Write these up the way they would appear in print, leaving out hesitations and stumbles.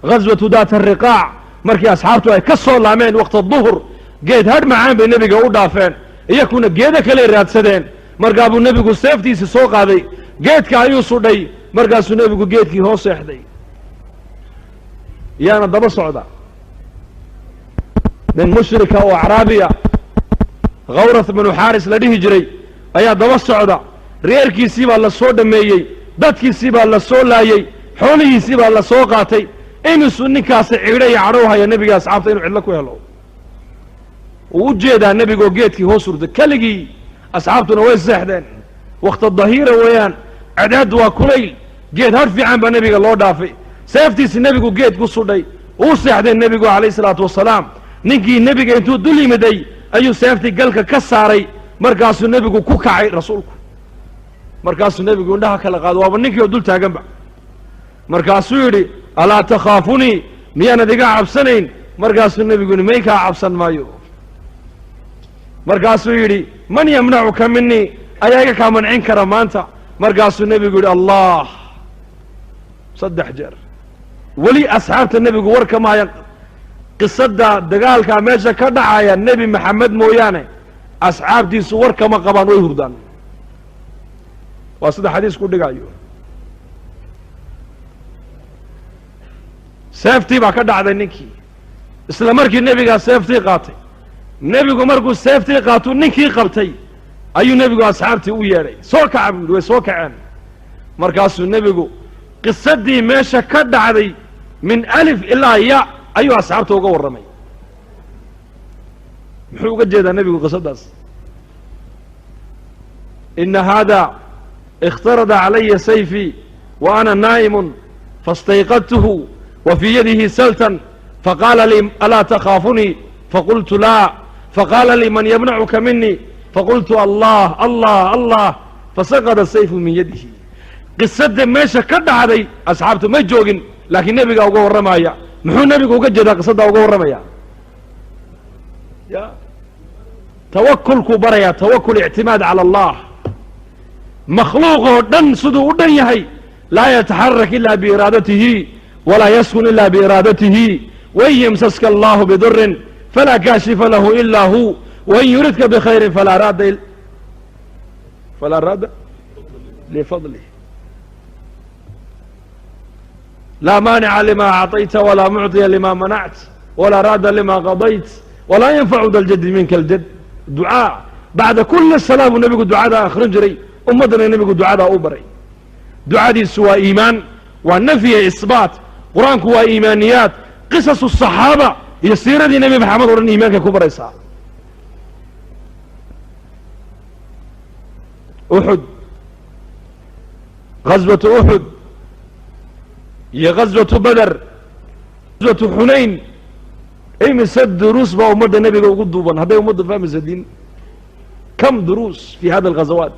Ghaswatu daat ariqaac, markii asxaabtu ay ka soo laameen waqta duhur, geed hadh macaan bay nebiga u dhaafeen, iyakuna geedo kaley raadsadeen. Markaa buu nebigu seeftiisi soo qaaday, geedka ayuu sudhay, markaasuu nebigu geedkii hoos seexday. Yaana daba socda nin mushrika oo acraabiya, Khawrath binu Xaaris la dhihi jiray, ayaa daba socda. Reerkiisii baa la soo dhammeeyey, dadkiisii baa la soo laayey, xoolihiisii baa la soo qaatay. Imisuu ninkaasi ciidho iyo cadhow haya nebiga asxaabta inuu cidlo ku helo. Uu u jeedaa nebigoo geedkii hoos hurday keligii, asxaabtuna way seexdeen. Wakta dahiira weeyaan, cadaaddu waa kulayl. Geed hadh fiican baa nebiga loo dhaafay, seeftiisi nebigu geed ku sudhay, uu seexday nebigu calayhi salaatu wasalaam. Ninkii nebiga intuu dul yimiday ayuu seeftii galka ka saaray, markaasuu nebigu ku kacay rasuulku. Markaasuu nebigu indhaha kala qaado, waaba ninkii oo dul taaganba. Markaasuu yidhi: "Alaa takhaafunii? Miyaanad iga cabsanayn?" Markaasuu nebigu yidhi: "May, kaa cabsan maayo." Markaasuu yidhi: "Man yamnacuka minii? Ayaa iga kaa mancin kara maanta?" Markaasuu nebigu yidhi: "Allah," 3 jeer. Weli asxaabta nebigu war kama hayan qisada dagaalkaa meesha ka dhacaya. Nebi Maxamed mooyaane asxaabtiisu war kama qabaan, way hurdaan. Waa sida xadiisku dhigayo. Seeftii baa ka dhacday ninkii isla markii nebigaa seeftii qaatay. Nebigu markuu seeftii qaatuu ninkii qabtay, ayuu nebigu asxaabtii u yeedhay. "Soo kaca," buu yidhi. Way soo kaceen. Markaasuu nebigu qisadii meesha ka dhacday min alif ilaa ya ayuu asxaabta uga warramay. Muxuu uga jeedaa nebigu qisadaas? "Ina haada ikhtarada calaya sayfii wa ana naa'imun, faاstayqadtuhu wa fii yadihi saltan, faqaala lii: 'Alaa takhaafunii?' Faqultu: 'Laa.' Faqaala lii: 'Man yamnacuka minii?' Faqultu: 'Allah, Allah, Allah.' Fasaqada sayfu min yadihi." Qisada meesha ka dhacday asxaabtu may joogin, laakiin nebigaa uga warramaya. Muxuu nebigu uga jeedaa qisaddaa uga warramaya? Ya tawakulkuu barayaa, tawakul, ictimaad cala Allah. Makhluuq oo dhan siduu u dhan yahay, laa yataxarak ila biiraadatihi walaa yaskun ila biiraadatihi. Wain yamsaska allahu bidurin falaa kaashifa lahu ila hu, wain yuridka bikhayrin falaa raada lifadlih, laa maanica lima acطayta walaa mucطiya lima manact walaa raada lima qadayt walaa yanfacu da ljadi minka aljad. Ducaa bacda kuli salaa buu nebigu ducada akrin jiray, ummaddana nebigu ducadaa u baray. Ducadiisu waa iimaan, waa nafyiya isbaat. Qur-aanku waa iimaaniyaat. Qisasu saxaaba iyo siiradii Nebi Maxamed o dhan iimaankay ku baraysaa. Uxud, ghaswatu Uxud iyo ghaswatu Beder, ghaswatu Xunayn, imise duruus baa ummadda nebiga ugu duuban hadday ummaddu fahmaysa diin? Kam duruus fi hada alghazawaat?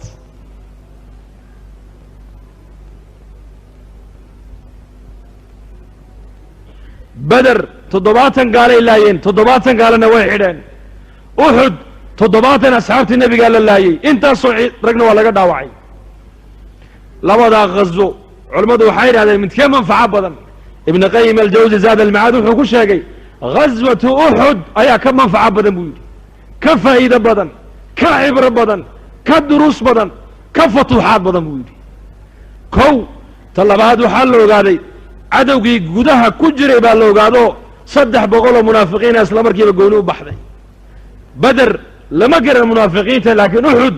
Beder 70 gaalay laayeen, 70 gaalana way xidheen. Uxud 70 asxaabtii nebigaa la laayey, intaasoo ragna waa laga dhaawacay. Labadaa ghazo culammadu waxay yidhahdeen midkee manfaco badan? Ibn Qayim Aljawsi Zaad Almacaad wuxuu ku sheegay ghaswatu Uxud ayaa ka manfaco badan buu yidhi, ka faa'iido badan, ka cibro badan, ka duruus badan, ka futuuxaad badan buu yidhi. Kow, ta labaad, waxaa la ogaaday cadowgii gudaha ku jiray baa la ogaado, 300 oo munaafiqiina isla markiiba gooni u baxday. Beder lama garan munaafiqiinta, laakiin Uxud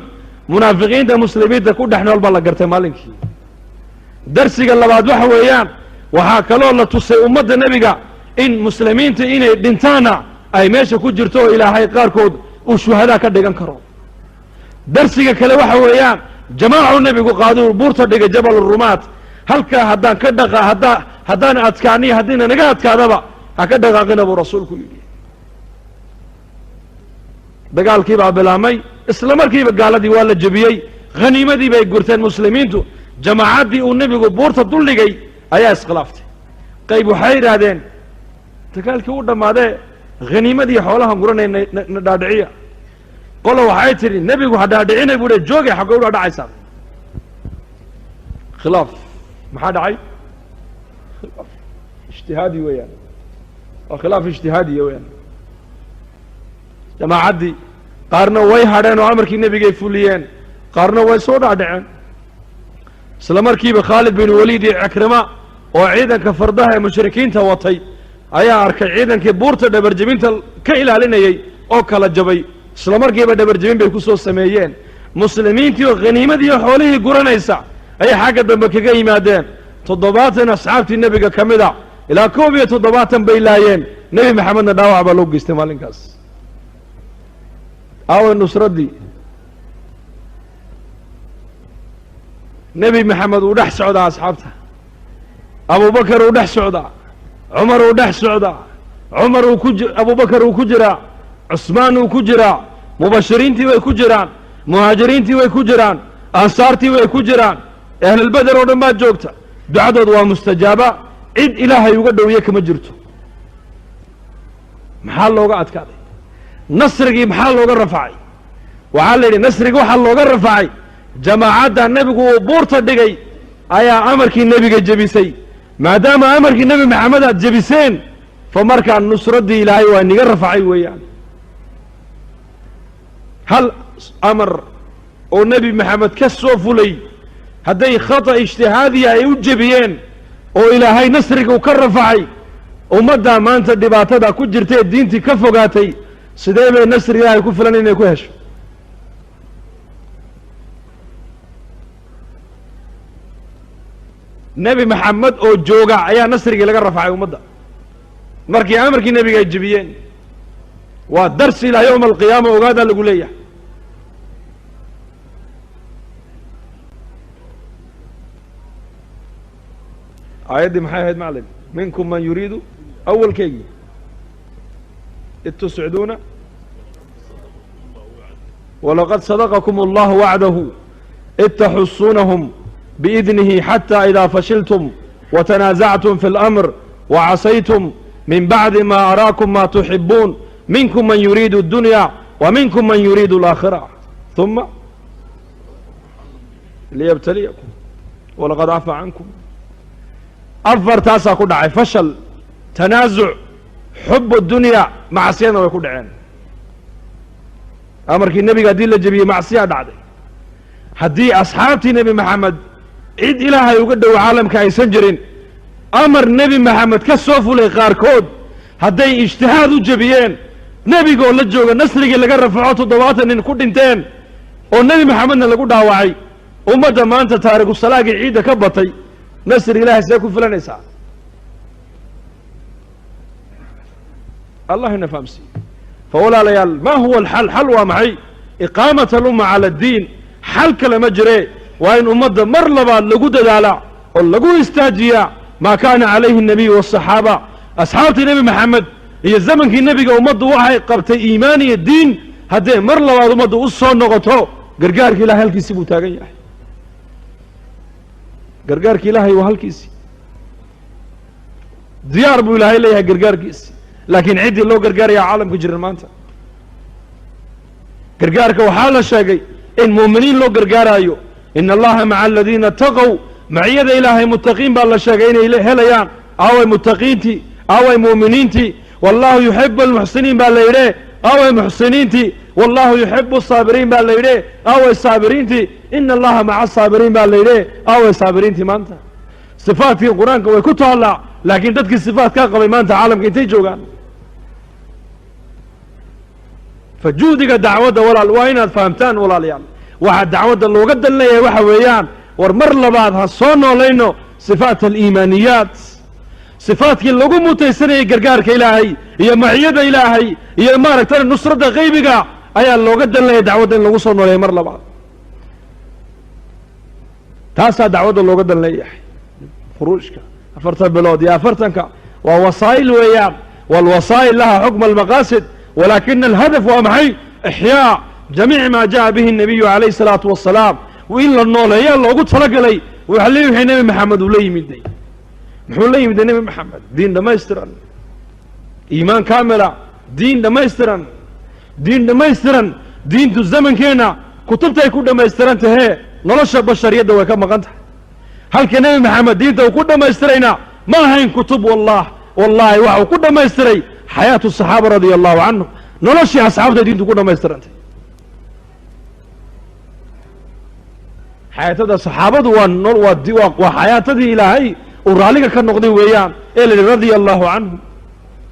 munaafiqiinta muslimiinta ku dhex nool baa la gartay maalinkii. Darsiga labaad waxa weeyaan, waxaa kaloo la tusay ummadda nebiga in muslimiinta inay dhintaanna ay meesha ku jirto oo Ilaahay qaarkood uu shuhadaa ka dhigan karo. Darsiga kale waxa weeyaan, jamaacuu nebigu qaaduu buurta dhigay, Jabal Rumaat. Halkaa haddaan ka dhaqa, haddaa haddaan adkaaniyo haddiina naga adkaadaba, ha ka dhaqaaqina buu rasuulku yidhi. Dagaalkii baa bilaabmay, isla markiiba gaaladii waa la jebiyey, khaniimadii bay gurteen muslimiintu. Jamaacaddii uu nebigu buurta duldhigay ayaa iskhilaaftay. Qayb waxay yidhaahdeen: "Dagaalkii u dhammaadee, khaniimadii xoolahan guranay na dhaadhiciya." Qola waxay tidhi: "Nebigu ha dhaadhicinay," buu hi, "joogay, xaggee u dhaadhacaysaa?" Khilaaf maxaa dhacay? Khilaaf. Ijtihaadi weeyaan, waa khilaaf ijtihaadiya weeyaan. Jamaacaddii qaarna way hadheen oo amarkii nebigay fuliyeen, qaarna way soo dhaadhaceen. Isla markiiba Khaalid bin Waliid iyo Cikrima oo ciidanka fardaha ee mushrikiinta watay ayaa arkay ciidankii buurta dhabarjebinta ka ilaalinayey oo kala jabay. Isla markiiba dhabarjebin bay ku soo sameeyeen. Muslimiintii oo khaniimadii iyo xoolihii guranaysa ayay xagga dambe kaga yimaadeen. 70 asxaabtii nebiga ka mid a ilaa 71 bay laayeen. Nebi Maxamedna dhaawac baa loo geystay maalinkaas. Aaway nusraddii? Nebi Maxamed uu dhex socdaa asxaabta, Abubakar uu dhex socdaa, Cumar uu dhex socdaa, Cumar uu ku Abubakar uu ku jiraa, Cusmaan uu ku jiraa, mubashiriintii way ku jiraan, muhaajiriintii way ku jiraan, ansaartii way ku jiraan, ahlulbeder oo dhan baa joogta. Ducadood waa mustajaaba, cid Ilaahay uga dhowiye kama jirto. Maxaa looga adkaaday? Nasrigii maxaa looga rafacay? Waxaa la yidhi nasrigii waxaa looga rafacay jamaacadda nebigu uu buurta dhigay ayaa amarkii nebiga jebisay. Maadaama amarkii Nebi Maxamed aad jebiseen, fa markaa nusraddii Ilaahay waa niga rafacay weeyaan. Hal amar oo Nebi Maxamed ka soo fulay hadday khata ijtihaadiya ay u jebiyeen oo Ilaahay nasriga u ka rafacay, ummaddaa maanta dhibaatada ku jirta ee diintii ka fogaatay sidee bay nasri Ilaahay ku filan inay ku hesho? Nebi Maxamed oo jooga ayaa nasrigii laga rafacay ummadda markii amarkii nebiga ay jebiyeen. Waa darsi ilaa yowma alqiyaama ogaadaa lagu leeyahay. Aayaddii maxay ahayd macallim? Minkum man yuriidu awalkeygii id tusciduuna walaqad sadaqakum allahu wacdahu id taxusuunahum biidnihi xatى ida fashiltum watanaasactum fi اlamr wacasaytum min bacdi ma araakum ma tuxibuun minkum man yuriidu اdunya wa minkum man yuriidu اlaakhira ثuma liyabtaliyakum walaqad cafa cankum. Afartaasaa ku dhacay: fashal, tanaasuc, xub dunya, macsiyadna way ku dhaceen. Amarkii nebiga haddii la jebiyey macsiyaa dhacday. Haddii asxaabtii Nebi Maxamed cid Ilaahay uga dhow caalamka aysan jirin, amar Nebi Maxamed ka soo fulay qaarkood hadday ijtihaad u jebiyeen, nebigoo la jooga nasrigii laga rafaco, 70 nin ku dhinteen oo Nebi Maxamedna lagu dhaawacay, ummadda maanta taariku salaagii ciidda ka batay nasri Ilahay see ku filanaysaa? Allah ina fahamsiiye. Fa walaalayaal, ma huwa alxal? Xal waa maxay? Iqaamat alumma cala addiin. Xal kale ma jire, waa in ummadda mar labaad lagu dadaalaa oo lagu istaajiyaa maa kaana calayhi الnabiyu waالصaxaaba. Asxaabtii Nebi Maxamed iyo zamankii nebiga ummaddu waxay qabtay iimaan iyo diin. Haddee mar labaad ummaddu u soo noqoto, gargaarka Ilahay halkiisii buu taagan yahay. Gargaarka Ilaahay waa halkiisii, diyaar buu Ilaahay leeyahay gargaarkiisi, laakiin ciddii loo gargaarayaa caalamka jiran maanta. Gargaarka waxaa la sheegay in mu'miniin loo gargaaraayo, ina Allaha maca aladiina ataqow. Maciyada Ilaahay muttaqiin baa la sheegay inay helayaan. Aaway muttaqiintii? Aaway mu'miniintii? Wallahu yuxibu almuxsiniin baa la yidhe, aaway muxsiniintii? Wallahu yuxibu asaabiriin baa la yidhe, aaway saabiriintii? Ina Allaha maca asaabiriin baa la yidhe, aaway saabiriintii? Maanta sifaadkii Qur-aanka way ku taallaa, laakiin dadkii sifaadkaa qabay maanta caalamka intay joogaan? Fa juhdiga dacwadda walaal waa inaad fahamtaan walaalayaal. Waxaa dacwadda looga dan leeyahay waxa weeyaan, war mar labaad ha soo noolayno sifaat aliimaaniyaat, sifaadkii lagu mutaysanayay gargaarka Ilaahay iyo maciyada Ilaahay iyo maaragtay nusradda qaybiga ayaa looga dan leeyahay dacwadda in lagu soo nooleeyo mar labaad. Taasaa dacwadda looga dan leeyahay. Khuruujka 40 bilood iyo 40-ka waa wasaa'il weeyaan, waalwasaa'il laha xukma almaqaasid, walaakina alhadaf waa maxay? Ixyaa jamiic maa jaءa bihi الnabiyu calayh الsalaatu wasalaam, in la nooleeyaa loogu talagalay. Waxa le wixii Nebi Maxamed uu la yimiday. Muxuu la yimiday Nebi Maxamed? Diin dhammaystiran, iimaan kaamila, diin dhammaystiran, diin dhammaystiran. Diintu zamankeenna kutubtay ku dhammaystiran tahee, nolosha bashariyadda way ka maqan tahay. Halka Nebi Maxamed diinta uu ku dhammaystirayna Ma ahayn kutub. Wallah, wallahi, waxa uu ku dhammaystiray xayaatu saxaaba radia allahu canhum, noloshii asxaabta diintu ku dhammaystirantay. Xayaatada saxaabadu waa xayaatadii Ilaahay uu raalliga ka noqday weeyaan, ee la yidhi radia allahu canhum.